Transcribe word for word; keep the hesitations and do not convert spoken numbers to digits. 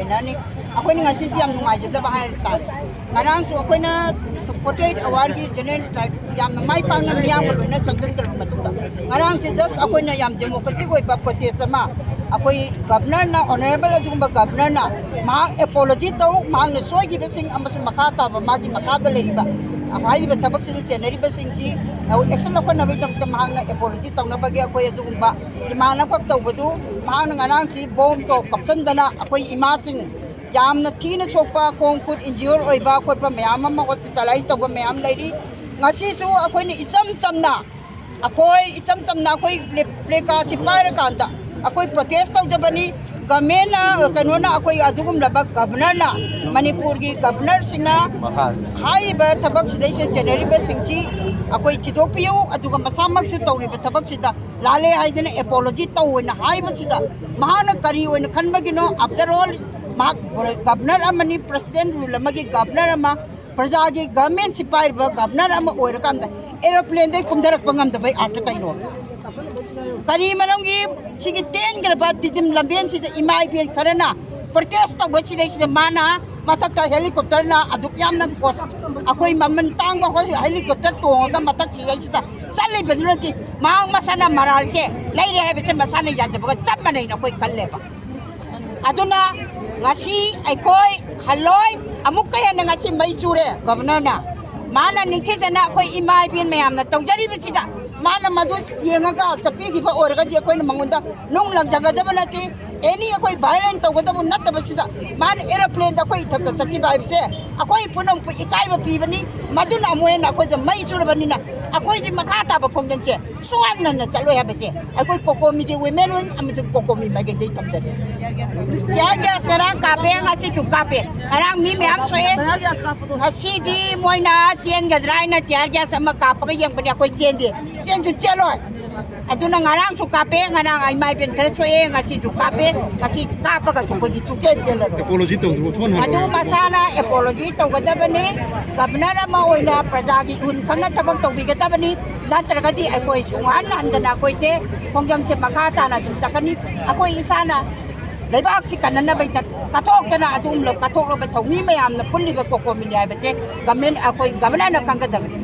ꯅꯅꯤ꯫ ꯑꯩꯈꯣꯏꯅ ꯉꯁꯤꯁꯤ ꯌꯥꯝ ꯅꯨꯡꯉꯥꯏꯖꯗꯕ ꯍꯥꯏꯕ ꯇꯥꯔꯦ꯫ ꯉꯔꯥꯡꯁꯨ ꯑꯩꯈꯣꯏꯅ forty eight hour ꯒꯤ general strike ꯌꯥꯝꯅ ꯃꯥꯏ ꯄꯥꯛꯅ ꯃꯤꯌꯥꯝꯒ ꯂꯣꯏꯅ ꯆꯪꯁꯤꯟꯈ꯭ꯔꯕ ꯃꯇꯨꯡꯗ, ꯉꯔꯥꯡꯁꯦ just ꯑꯩꯈꯣꯏꯅ ꯌꯥꯝ democratic ꯑꯣꯏꯕ protest ꯑꯃ, ꯑꯩꯈꯣꯏ governorꯅ, honourable ꯑꯗꯨꯒꯨꯝꯕ governorꯅ ꯃꯍꯥꯛ apology ꯇꯧ, ꯃꯍꯥꯛꯅ ꯁꯣꯏꯈꯤꯕꯁꯤꯡ ꯑꯃꯁꯨꯡ ꯃꯈꯥ ꯇꯥꯕ ꯃꯥꯒꯤ ꯃꯈꯥꯗ ꯂꯩꯔꯤꯕ ꯍꯥꯏꯔꯤꯕ ꯊꯕꯛꯁꯤꯗ ꯆꯦꯟꯅꯔꯤꯕꯁꯤꯡꯁꯤ action ꯂꯧꯈꯠꯅꯕꯒꯤꯗꯃꯛꯇ ꯃꯍꯥꯛꯅ apology ꯇꯧꯅꯕꯒꯤ ꯑꯩꯈꯣꯏ ꯑꯗꯨꯒꯨꯝꯕ demand ꯑꯃꯈꯛ ꯇꯧꯕꯗꯨ, ꯃꯍꯥꯛꯅ ꯉꯔꯥꯡꯁꯤ bomb ꯇꯣꯞ ꯀꯥꯞꯁꯤꯟꯗꯅ ꯑꯩꯈꯣꯏ ꯏꯃꯥꯁꯤꯡ ꯌꯥꯝꯅ ꯊꯤꯅ ꯁꯣꯛꯄ, ꯈꯣꯡ ꯈꯨꯠ injure ꯑꯣꯏꯕ ꯈꯣꯠꯄ ꯃꯌꯥꯝ ꯑꯃ hospitalize ꯇꯧꯕ ꯃꯌꯥꯝ ꯂꯩꯔꯤ꯫ ꯉꯁꯤꯁꯨ ꯑꯩꯈꯣꯏꯅ ꯏꯆꯝ ꯆꯝꯅ, ꯑꯩꯈꯣꯏ ꯏꯆꯝ ꯆꯝꯅ ꯑꯩꯈꯣꯏ ꯄ꯭ꯂꯦ-, placardꯁꯤ ꯄꯥꯏꯔꯀꯥꯟꯗ ꯑꯩꯈꯣꯏ protest ꯇꯧꯖꯕꯅꯤ꯫ Governmentꯅ, ꯀꯩꯅꯣꯅ, ꯑꯩꯈꯣꯏ ꯑꯗꯨꯒꯨꯝꯂꯕ governorꯅ, ꯃꯅꯤꯄꯨꯔꯒꯤ governorꯁꯤꯡꯅ ꯃꯈꯥ ꯍꯥꯏꯔꯤꯕ ꯊꯕꯛꯁꯤꯗꯩꯁꯤꯗ ꯆꯦꯟꯅꯔꯤꯕꯁꯤꯡꯁꯤ ꯑꯩꯈꯣꯏ ꯊꯤꯗꯣꯛꯄꯤꯌꯨ, ꯑꯗꯨꯒ ꯃꯁꯥꯃꯛꯁꯨ ꯇꯧꯔꯤꯕ ꯊꯕꯛꯁꯤꯗ ꯂꯥꯜꯂꯦ ꯍꯥꯏꯗꯅ apology ꯇꯧ ꯑꯣꯏꯅ ꯍꯥꯏꯕꯁꯤꯗ ꯃꯍꯥꯛꯅ ꯀꯔꯤ ꯑꯣꯏꯅ ꯈꯟꯕꯒꯤꯅꯣ? After all, ꯃꯍꯥꯛ governor ꯑꯃꯅꯤ, president rule ꯑꯃꯒꯤ governor ꯑꯃ, ꯄ꯭ꯔꯖꯥꯒꯤ governmentꯁꯤ ꯄꯥꯏꯔꯤꯕ governor ꯑꯃ ꯑꯣꯏꯔꯀꯥꯟꯗ aeroplaneꯗꯩ ꯀꯨꯝꯊꯔꯛꯄ ꯉꯝꯗꯕꯩ ꯑꯥꯔꯊ ꯀꯩꯅꯣ? ꯀꯔꯤ ꯃꯔꯝꯒꯤ ꯁꯤꯒꯤ ꯇꯦꯟꯈ꯭ꯔꯕ ꯇꯤꯗꯤꯝ ꯂꯝꯕꯦꯟꯁꯤꯗ ꯏꯃꯥ ꯏꯕꯦꯟ ꯈꯔꯅ protest ꯇꯧꯕ ꯁꯤꯗꯩꯁꯤꯗ ꯃꯥꯅ ꯃꯊꯛꯇ helicopterꯅ ꯑꯗꯨꯛ ꯌꯥꯝꯅ ꯄꯣꯠ-, ꯑꯩꯈꯣꯏ ꯃꯃꯜ ꯇꯥꯡꯕ ꯍꯣꯏ helicopter ꯇꯣꯡꯉꯒ ꯃꯊꯛ ꯁꯤꯗꯩꯁꯤꯗ ꯆꯠꯂꯤꯕꯗꯨꯅꯗꯤ ꯃꯍꯥꯛ ꯃꯁꯥꯅ ꯃꯔꯥꯜꯁꯦ ꯂꯩꯔꯦ ꯍꯥꯏꯕꯁꯦ ꯃꯁꯥꯅ ꯌꯥꯖꯕꯒ ꯆꯞ ꯃꯥꯟꯅꯩꯅ ꯑꯩꯈꯣꯏ ꯈꯜꯂꯦꯕ꯫ ꯑꯗꯨꯅ ꯉꯁꯤ ꯑꯩꯈꯣꯏ ꯍꯜꯂꯣꯏ, ꯑꯃꯨꯛꯀ ꯍꯦꯟꯅ ꯉꯁꯤ ꯃꯩ ꯆꯨꯔꯦ governorꯅ꯫ ꯃꯥꯅ ꯅꯤꯡꯊꯤꯖꯅ ꯑꯩꯈꯣꯏ ꯏꯃꯥ ꯏꯕꯦꯟ ꯃꯌꯥꯝꯅ ꯇꯧꯖꯔꯤꯕꯁꯤꯗ ꯃꯥꯅ ꯃꯗꯨ ꯌꯦꯡꯉꯒ ꯆꯠꯄꯤꯈꯤꯕ ꯑꯣꯏꯔꯒꯗꯤ ꯑꯩꯈꯣꯏꯅ ꯃꯉꯣꯟꯗ ꯅꯨꯡ ꯂꯪꯖꯒꯗꯕ ꯅꯠꯇꯦ꯫ Any ꯑꯩꯈꯣꯏ violence ꯇꯧꯒꯗꯕ ꯅꯠꯇꯕꯁꯤꯗ ꯃꯥꯅ aeroplaneꯗ ꯑꯩꯈꯣꯏ ꯏꯊꯛꯇ ꯆꯠꯈꯤꯕ ꯍꯥꯏꯕꯁꯦ ꯑꯩꯈꯣꯏ ꯄꯨꯝꯅꯃꯛꯄꯨ ꯏꯀꯥꯏꯕ ꯄꯤꯕꯅꯤ꯫ ꯃꯗꯨꯅ ꯑꯃꯨꯛ ꯍꯦꯟꯅ ꯑꯩꯈꯣꯏꯗ ꯃꯩ ꯆꯨꯔꯕꯅꯤꯅ ꯑꯩꯈꯣꯏꯒꯤ ꯃꯈꯥ ꯇꯥꯕ ꯈꯣꯡꯖꯪꯁꯦ ꯁꯨꯡꯍꯟ ꯍꯟꯅ ꯆꯠꯂꯣꯏ ꯍꯥꯏꯕꯁꯦ ꯑꯩꯈꯣꯏ COCOMIꯒꯤ women wing ꯑꯃꯁꯨꯡ COCOMI ꯃꯥꯏꯀꯩꯗꯒꯤ ꯊꯝꯖꯔꯤ꯫ Tear gas ꯉꯔꯥꯡ ꯀꯥꯞꯄꯦ, ꯉꯁꯤꯁꯨ ꯀꯥꯞꯄꯦ꯫ ꯉꯔꯥꯡ ꯃꯤ ꯃꯌꯥꯝ ꯁꯣꯛꯑꯦ꯫ ꯉꯁꯤꯗꯤ ꯃꯣꯏꯅ ꯆꯦꯟꯒꯗ꯭ꯔꯥ ꯍꯥꯏꯅ tear gas ꯑꯃ ꯀꯥꯞꯄꯒ ꯌꯦꯡꯕꯅꯤ, ꯑꯩꯈꯣꯏ ꯆꯦꯟꯗꯦ꯫ ꯆꯦꯟꯁꯨ ꯆꯦꯜꯂꯣꯏ꯫ ꯑꯗꯨꯅ ꯉꯔꯥꯡꯁꯨ ꯀꯥꯞꯄꯦ, ꯉꯔꯥꯡ ꯏꯃꯥ ꯏꯕꯦꯟ ꯈꯔ ꯁꯣꯛꯑꯦ, ꯉꯁꯤꯁꯨ ꯀꯥꯞꯄꯦ, ꯉꯁꯤ ꯀꯥꯞꯄꯒꯁꯨ ꯑꯩꯈꯣꯏꯗꯤ ꯁꯨꯡꯆꯦꯟ ꯆꯦꯜꯂꯔꯣꯏ꯫ Apology ꯇꯧꯗ꯭ꯔꯣ? ꯁꯣꯟ ꯑꯗꯨ ꯍꯜꯂꯣ꯫ ꯃꯁꯥꯅ apology ꯇꯧꯒꯗꯕꯅꯤ꯫ Governor ꯑꯃ ꯑꯣꯏꯅ ꯄ꯭ꯔꯖꯥꯒꯤ ꯏꯍꯨꯟ ꯈꯪꯅ ꯊꯕꯛ ꯇꯧꯕꯤꯒꯗꯕꯅꯤ, ꯅꯠꯇ꯭ꯔꯒꯗꯤ ꯑꯩꯈꯣꯏ ꯁꯨꯡꯍꯟ ꯍꯟꯗꯅ ꯑꯩꯈꯣꯏꯁꯦ ꯈꯣꯡꯖꯪꯁꯦ ꯃꯈꯥ ꯇꯥꯅ ꯑꯗꯨꯝ ꯆꯠꯀꯅꯤ꯫ ꯑꯩꯈꯣꯏ ꯏꯁꯥꯅ ꯂꯩꯕꯥꯛꯁꯤ ꯀꯟꯅꯅꯕꯒꯤꯗ ꯀꯠꯊꯣꯛꯇꯅ ꯑꯗꯨꯒꯨꯝꯂꯕ ꯀꯠꯊꯣꯛꯂꯕ ꯊꯧꯃꯤ ꯃꯌꯥꯝꯅ ꯄꯨꯜꯂꯤꯕ ꯀꯣꯀꯣꯃꯤꯅꯤ ꯍꯥꯏꯕꯁꯦ ꯒꯃꯦꯟ, ꯑꯩꯈꯣꯏ ꯒꯕꯔꯅꯔꯅ ꯈꯪꯒꯗꯕꯅꯤ꯫